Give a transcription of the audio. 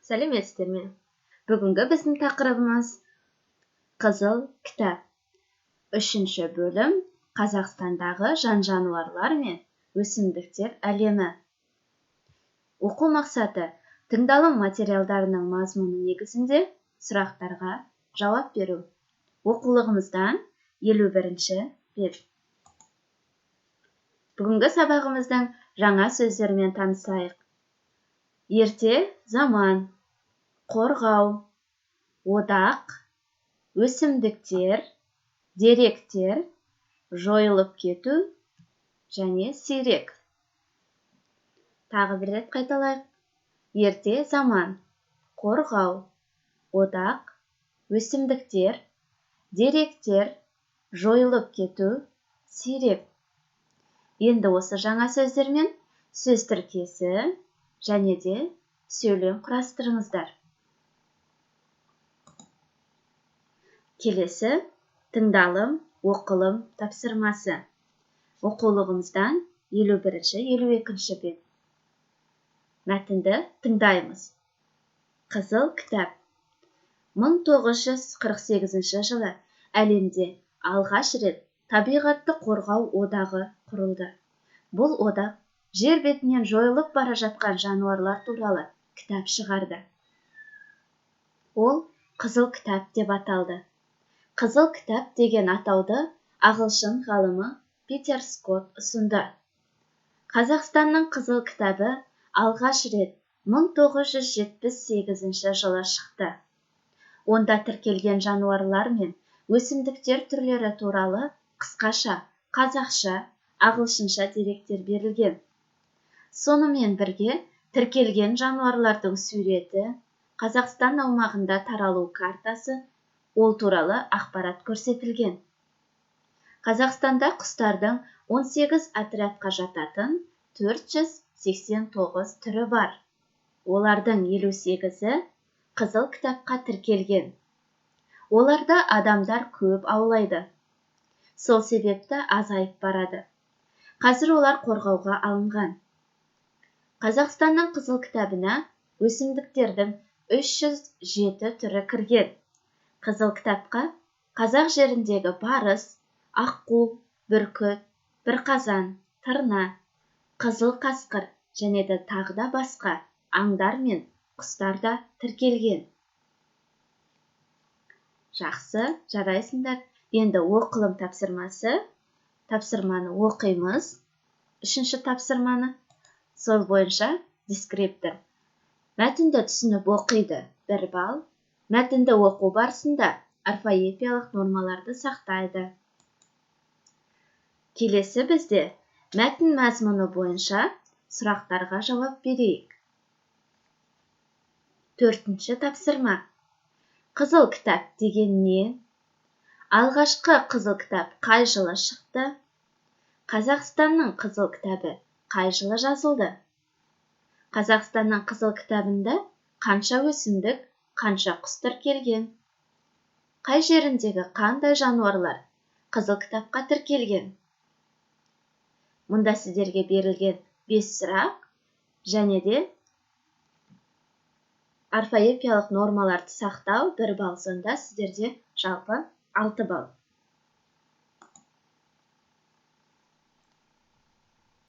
Сәлеметсіздер ме? Бүгінгі біздің тақырыбымыз Қызыл кітап. Үшінші бөлім: Қазақстандағы жан-жануарлар мен өсімдіктер әлемі. Оқу мақсаты: тыңдалым материалдарының мазмұны негізінде сұрақтарға жауап беру. Оқулығымыздан 51-бет. Бүгінгі сабағымыздың жаңа сөздерімен танысайық. Ерте заман, қорғау, одақ, өсімдіктер, деректер, жойылып кету және сирек. Тағы бір рет қайталайық. Ерте заман, қорғау, одақ, өсімдіктер, деректер, жойылып кету, сирек. Енді осы жаңа сөздермен сөз тіркесі және де сөйлем құрастырыңыздар. Келесі тыңдалым, оқылым тапсырмасы. Оқулығымыздан 51-ші, 52-ші бет. Мәтінді тыңдаймыз. Қызыл кітап. 1948 жылы әлемде алғаш рет табиғатты қорғау одағы құрылды. Бұл одақ жер бетінен жойылып бара жатқан жануарлар туралы кітап шығарды. Ол Қызыл кітап деп аталды. Қызыл кітап деген атауды ағылшын ғалымы Питер Скотт ұсынды. Қазақстанның Қызыл кітабы алғаш рет 1978 жылы шықты. Онда тіркелген жануарлар мен өсімдіктер түрлері туралы қысқаша қазақша, ағылшынша деректер берілген. Сонымен бірге тіркелген жануарлардың суреті, Қазақстан аумағында таралу картасы, ол туралы ақпарат көрсетілген. Қазақстанда құстардың 18 отрядқа жататын 489 түрі бар. Олардың 58-і Қызыл кітапқа тіркелген. Оларды адамдар көп аулайды. Сол себепті азайып барады. Қазір олар қорғауға алынған. Қазақстанның Қызыл кітабына өсімдіктердің 307 түрі кірген. Қызыл кітапқа қазақ жеріндегі барыс, аққу, бүркіт, бірқазан, тырна, қызыл қасқыр және де тағы да басқа аңдар мен құстар да тіркелген. Жақсы, жарайсыңдар. Енді оқылым тапсырмасы. Тапсырманы оқимыз. Үшінші тапсырманы. Сол бойынша дескриптор. Мәтінді түсініп оқиды 1 балл. Мәтінді оқу барысында орфоэпиялық нормаларды сақтайды. Келесі бізде мәтін мазмұны бойынша сұрақтарға жауап берейік. Төртінші тапсырма. Қызыл кітап деген не? Алғашқы Қызыл кітап қай жылы шықты? Қазақстанның Қызыл кітабы қай жылы жазылды? Қазақстанның Қызыл кітабында қанша өсімдік, қанша құс тіркелген? Қай жеріндегі қандай жануарлар Қызыл кітапқа тіркелген? Мұнда сіздерге берілген 5 сұрақ және де орфоэпиялық нормаларды сақтау 1 балл, сонда сіздерде жалпы 6 балл.